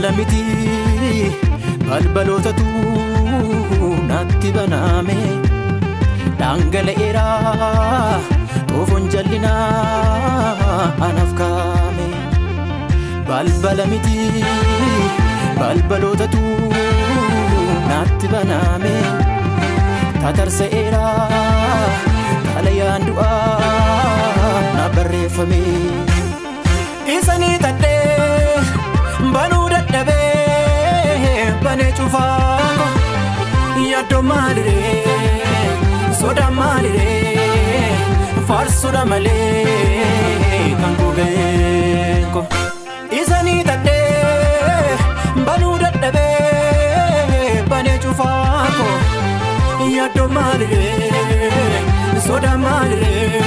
Balbala miti, balbalootatu natti baname. Dhangala'eera xoofoon jallinaa anaaf kaame. Balbala miti, balbalootatu natti baname. Tatarsa'eera xalayaan du'aa na barreeffame. Isanii tadhee banuu dadhabee banee cufaa, yaaddoo maaliree, soda maaliree, faarsuudha malee kan koo beeko. Isanii tadhee banuu dadhabee banee cufaa, yaaddoo maaliree, soda maaliree,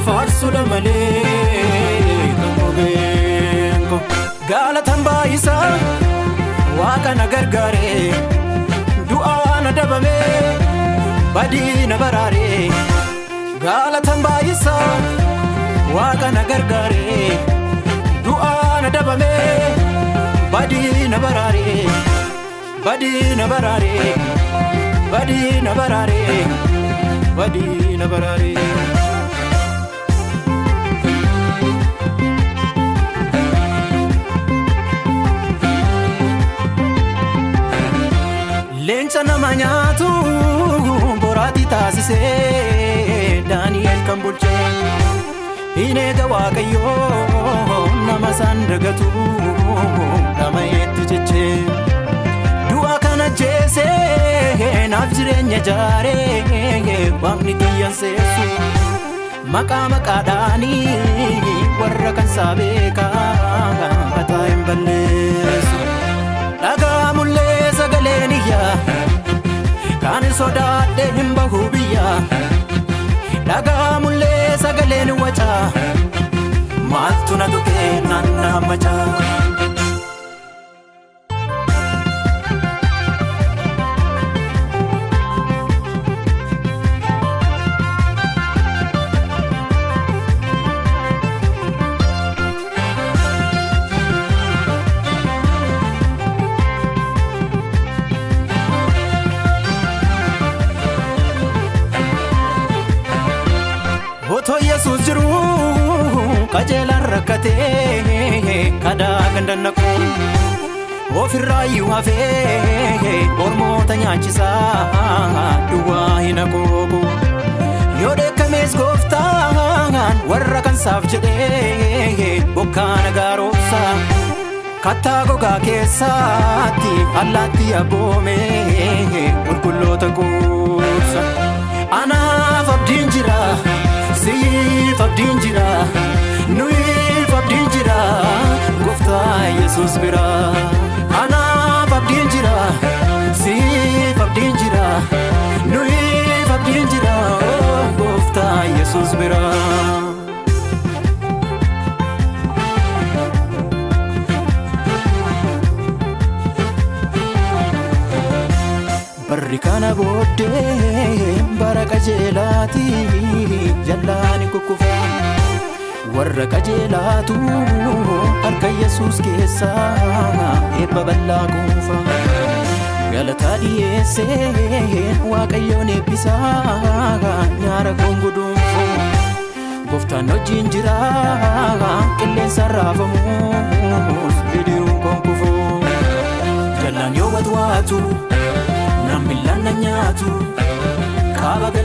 faarsuudha malee kan koo beeko. Galatan baay'isaa Waaqa na gargaaree, du'aa na dabamee, badii na baraaree. Galatan baay'isaa Waaqa na gargaaree, du'aa na dabamee, badii na baraaree, badii na baraaree, badii na baraaree, badii na baraaree. Leenca nama nyaatu boraatii taasisee Daani'el kan bulchee hin eega. Waaqayyoo nama isaan dagatu dhamayeetti jechee, du'a kana jeesee naaf jireenya jaaree, Waaqni xiyyan seessu maqaa maqaadhaanii warra kan isaa beekaa mataa hin balleessu. Dhagaamullee sagaleen iyyaa kan sodaadhe hin bahu biyya. Dhagaamullee sagaleen wacaa, maaltu na tuqee naannaa macaa. Otoo Yesuus jiru qajeelaan rakkatee kadaa ganda naqu, ofirraayyuu hafee ormoota nyaachisaa duwwaa hin haquuqu. Yoo dheekkamees Gooftaan warra kansaaf jedhee bokkaa nagaa roobsa. Kattaa gogaa keessaatti allaattii abboomee qulqulloota quubsa. Anaaf abdiin jira, siif abdiin jira, nuyiif abdiin jira Gooftaa Yesuus bira. Anaaf abdiin jira, siif abdiin jira, nuyiif abdiin jira Gooftaa Yesuus bira. Barri kana booddee bara qajeelaati, jallaan kukkufa. Warra qajeelaatu harka Yesuus keessaa eebba bal'aa kuufa. Galataa dhiyeessee Waaqayyoon eebbisaa nyaara koon guduunfu. Gooftaan hojiin jira, qilleensa raafamuus bidiruun koon kufu. Jallaan yoo watwaatu, namni na nyaatu kaaba.